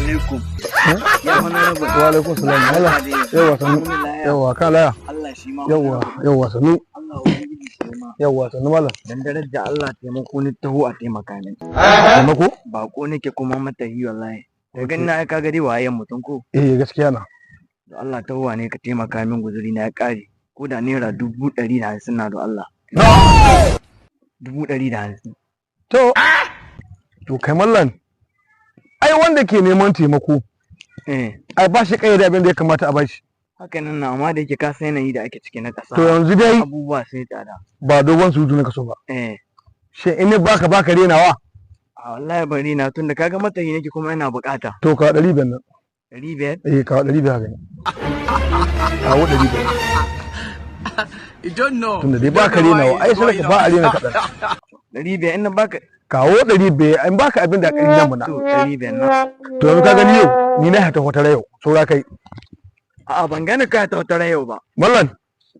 Alaikum. Ya Honorable. Wa alaikum salam. Mala. Yawa, sannu. Yawa, ka laya. Allah shi ma. Yawa, yawa, sannu. Allah ubangiji shi ma. Yawa, sannu, malam. Dan daraja Allah, taimako ni taho a taimaka min. Taimako? Bako nake kuma matahi wallahi. Da ganin na ka gari wayen mutum ko? Eh, gaskiya na. Da Allah tahowa ne ka taimaka min, guzuri na ya kare. Ko da ₦150,000 na, do Allah. 150,000. To kai mallan. Ai wanda ke neman taimako, ai ba shi kayyade abin da ya kamata a bashi. Haka nan na, amma da yake ka san yanayi da ake ciki na ƙasa. To yanzu dai abubuwa sai tsada. Ba dogon surutu na kaso ba. Eh. Shin in ni baka renawa? A wallahi bari na, tunda kaga matahi nake kuma ina bukata. To ka 500 nan. 500? Eh, ka 500 haka ne. Kawo 500. You don't know. Tunda dai baka renawa, ai sai ba a rena kaɗan. 500 in na baka. Kawo 500 in baka abin da ƙarfi nan muna. To, 500 na. To yanzu ka gani yau, ni na hata wata yau, saura kai. A'a, ban gane ka ta wata yau ba. Mallan,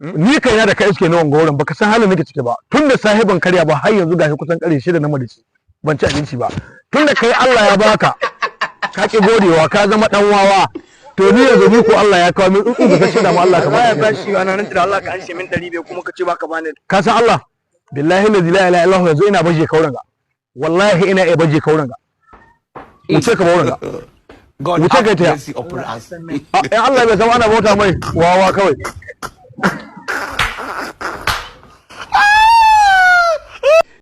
ni kaina da ka iske ni wanga wurin baka san halin nake ciki ba. Tun da safe ban karya ba, har yanzu gashi kusan ƙarfe 6 na marici. Ban ci abinci ba. Tun da kai Allah ya baka, ka ki godewa, ka zama dan wawa. To ni yanzu ni ko Allah ya kawo min tsuntsu da kace da mu Allah ka Ba ya bani. bashi wa nan da Allah ka anshe min 500 kuma ka ce baka bani. Ka san Allah? Billahi la ilaha illallah, yanzu ina baje kauran ga. Wallahi ina iya baje kauran ga. Wuce ka bauran ga. God Wuce have kai taya. mercy upon us. A, in Allah bai san ana bauta mai wawa kawai.